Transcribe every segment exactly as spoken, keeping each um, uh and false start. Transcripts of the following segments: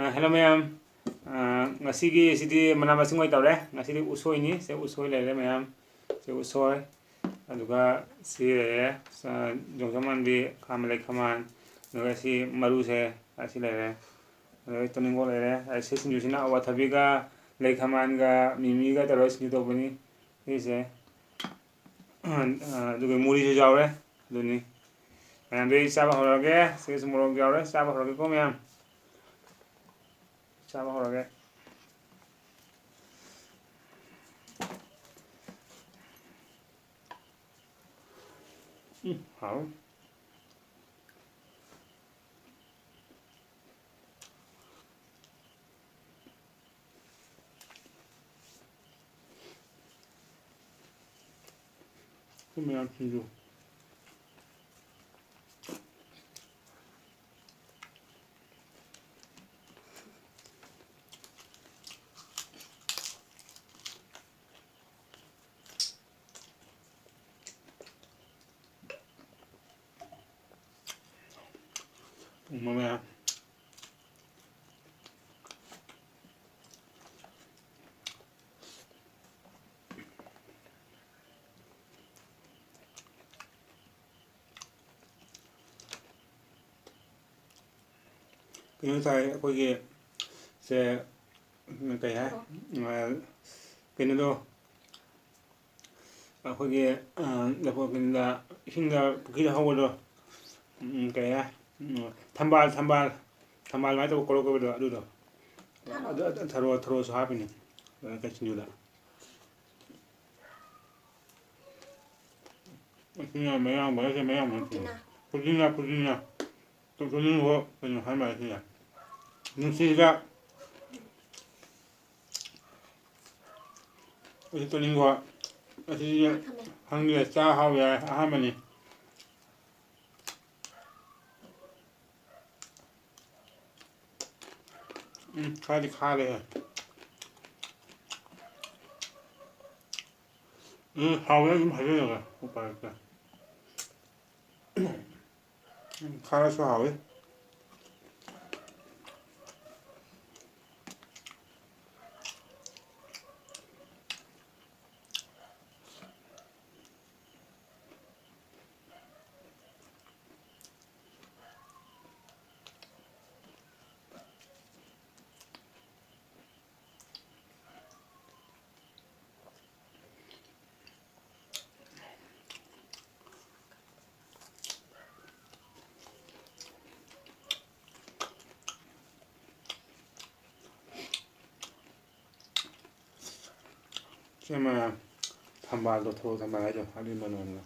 ꯑ, hello ꯃꯌꯥꯝ꯫ ꯑ, ꯉꯁꯤꯒꯤ ꯁꯤꯗꯤ ꯃꯅꯥ ꯃꯁꯤꯡ ꯑꯣꯏꯅ ꯇꯧꯔꯦ꯫ ꯉꯁꯤꯗꯤ ꯎꯁꯣꯏꯅꯤ꯫ ꯁꯦ ꯎꯁꯣꯏ ꯂꯩꯔꯦ ꯃꯌꯥꯝ꯫ ꯁꯦ ꯎꯁꯣꯏ꯫ ꯑꯗꯨꯒ ꯁꯤ ꯂꯩꯔꯦ꯫ ꯑ, ꯌꯣꯡꯆꯪ ꯃꯥꯟꯕꯤ, ꯈꯥꯃꯦꯟ ꯂꯩ ꯈꯥꯃꯦꯟ꯫ ꯑꯗꯨꯒ ꯁꯤ ꯃꯔꯨꯁꯦ ꯑꯁꯤ ꯂꯩꯔꯦ꯫ ꯑꯗꯨꯒ ꯇꯨꯅꯤꯡꯈꯣꯛ ꯂꯩꯔꯦ꯫ ꯑ, ꯁꯤ ꯁꯤꯡꯖꯨꯁꯤꯅ ꯑꯋꯥꯊꯕꯤꯒ ꯂꯩ ꯈꯥꯃꯦꯟꯒ ꯃꯤꯃꯤꯒ ꯇꯧꯔꯒ ꯁꯤꯡꯖꯨ ꯇꯧꯕꯅꯤ꯫ ꯁꯤꯁꯦ꯫ ꯑ, ꯑꯗꯨꯒ ꯃꯣꯔꯤꯁꯨ ꯌꯥꯎꯔꯦ꯫ ꯑꯗꯨꯅꯤ꯫ ꯃꯌꯥꯝꯗꯤ ꯆꯥꯕ ꯍꯧꯔꯒꯦ꯫ ꯁꯤꯒꯁꯨ ꯃꯣꯔꯣꯛ ꯌꯥꯎꯔꯦ꯫ ꯆꯥꯕ ꯍꯧꯔꯒꯦꯀꯣ ꯃꯌꯥꯝ꯫ ꯆꯥꯕ ꯍꯧꯔꯒꯦ꯫ ꯎꯝ, ꯍꯥꯎ꯫ ꯁꯤ ꯃꯌꯥꯝ ꯁꯤꯡꯖꯨ꯫ ꯄꯨꯡ ꯃꯉꯥ꯫ ꯀꯩꯅꯣ ꯇꯥꯏ ꯑꯩꯈꯣꯏꯒꯤ ꯁꯦ, ꯀꯩ ꯍꯥꯏ? ꯑ, ꯀꯩꯅꯣꯗꯣ, ꯑꯩꯈꯣꯏꯒꯤ, ꯑ, ꯂꯐꯣꯏ ꯀꯩꯅꯣꯗ, ꯏꯁꯤꯡꯗ ꯄꯨꯈ꯭ꯔꯤꯗ ꯍꯧꯕꯗꯣ, ꯎꯝ, ꯀꯩ ꯍꯥꯏ? ꯎꯝ, ꯊꯝꯕꯥꯜ, ꯊꯝꯕꯥꯜ, ꯊꯝꯕꯥꯜ ꯑꯗꯨꯃꯥꯏꯅ ꯇꯧꯕ ꯀꯣꯔꯣ ꯀꯣꯔꯣꯗꯣ, ꯑꯗꯨꯗꯣ꯫ ꯊꯔꯣ꯫ ꯑꯗꯨ, ꯑꯗꯨ, ꯊꯔꯣ, ꯊꯔꯣꯁꯨ ꯍꯥꯞꯄꯤꯅꯦ, ꯑ, ꯀꯩ ꯁꯤꯡꯖꯨꯗ꯫ ꯑꯁꯤꯅ ꯃꯌꯥꯡꯕ ꯅꯠꯇꯦ, ꯃꯌꯥꯡꯕ ꯅꯠꯇꯦ꯫ ꯄꯨꯗꯤꯅꯥ꯫ ꯄꯨꯗꯤꯅꯥ, ꯄꯨꯗꯤꯅꯥ꯫ ꯄꯨꯗꯤꯅꯥ ꯍꯣ, ꯀꯩꯅꯣ ꯍꯥꯏ ꯃꯥꯜꯂꯦ ꯁꯤꯁꯦ꯫ ꯅꯨꯡꯁꯤ ꯍꯤꯗꯥꯛ꯫ ꯑꯁꯤ ꯇꯣꯅꯤꯡꯈꯣꯛ꯫ ꯑꯁꯤꯁꯦ ꯈꯪꯗꯦ, ꯆꯥ ꯍꯥꯎ ꯌꯥꯏ, ꯑꯍꯥꯟꯕꯅꯤ꯫ ꯎꯝ, ꯈꯔꯗꯤ ꯈꯥꯔꯦꯍꯦ꯫ ꯎꯝ, ꯍꯥꯎꯋꯦ, ꯑꯗꯨꯝ ꯍꯥꯏꯖꯜꯂꯒ ꯎꯄꯥꯏ ꯂꯩꯇꯦ꯫ ꯎꯝ, ꯈꯥꯔꯁꯨ ꯍꯥꯎꯋꯤ꯫ ꯏꯃꯥ, ꯊꯝꯕꯥꯜꯗꯣ, ꯊꯔꯣ ꯊꯝꯕꯥꯜ ꯍꯥꯏꯗꯣ, ꯑꯗꯨꯒꯤ ꯃꯅꯝꯗꯣ꯫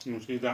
ꯅꯨꯡꯁꯤꯗ꯫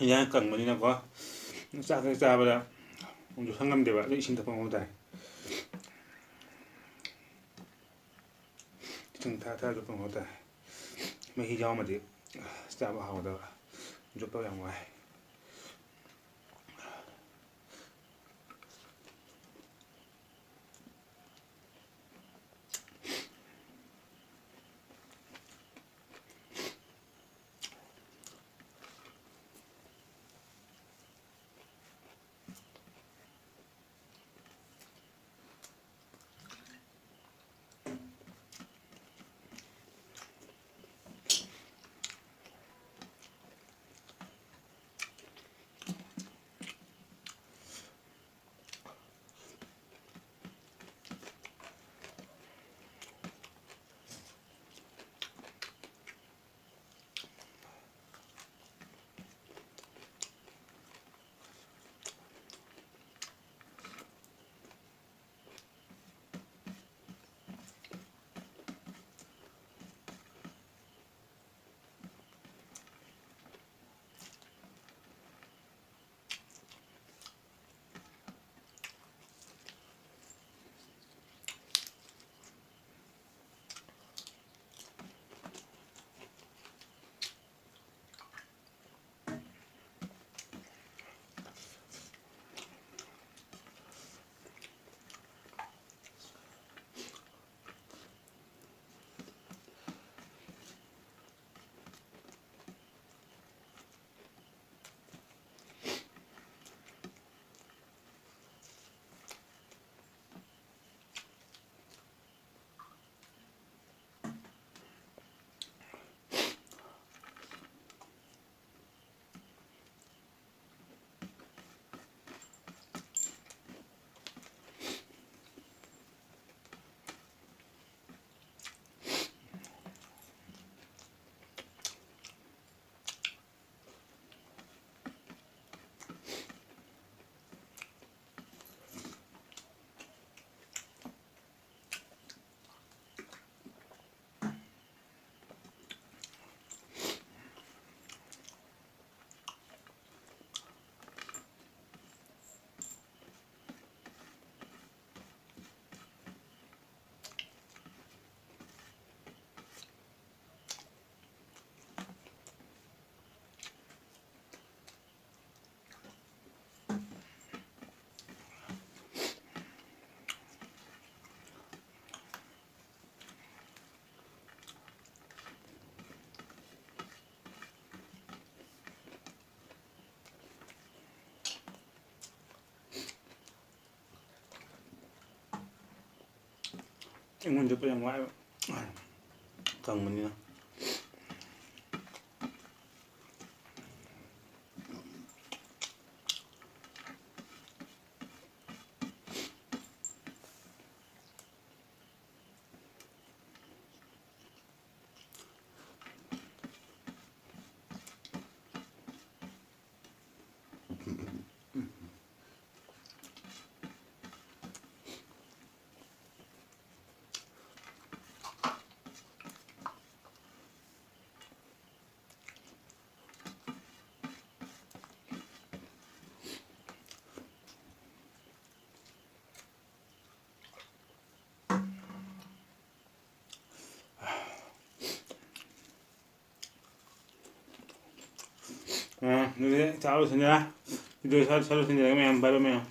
ꯏꯟꯖꯥꯡ ꯀꯪꯕꯅꯤꯅꯀꯣ, ꯆꯥꯛ ꯍꯦꯛ ꯆꯥꯕꯗ ꯌꯣꯠꯁꯟ ꯉꯝꯗꯦꯕ꯫ ꯑꯗꯨ ꯏꯁꯤꯡ ꯊꯛꯄ ꯃꯊꯧ ꯇꯥꯏ꯫ ꯏꯁꯤꯡ ꯊꯛꯑ ꯊꯛꯑ ꯌꯣꯠꯄ ꯃꯊꯧ ꯇꯥꯏ꯫ ꯃꯍꯤ ꯌꯥꯎꯔꯝꯃꯗꯤ ꯆꯥꯕ ꯍꯥꯎꯒꯗꯕ, ꯌꯣꯠꯄ ꯌꯥꯝ ꯋꯥꯏ꯫ ꯑꯩꯉꯣꯟꯗ ꯆꯠꯄ ꯌꯥꯝ ꯋꯥꯏꯕ, ꯀꯪꯕꯅꯤꯅ꯫ ꯑ, ꯑꯗꯨꯗꯤ ꯆꯥꯔꯨꯁꯤꯅ꯫ ꯚꯤꯗꯤꯑꯣ ꯁꯥꯔꯨ-, ꯁꯥꯔꯨꯁꯤꯅ ꯃꯌꯥꯝ, ꯚꯥꯏꯔꯣ ꯃꯌꯥꯝ꯫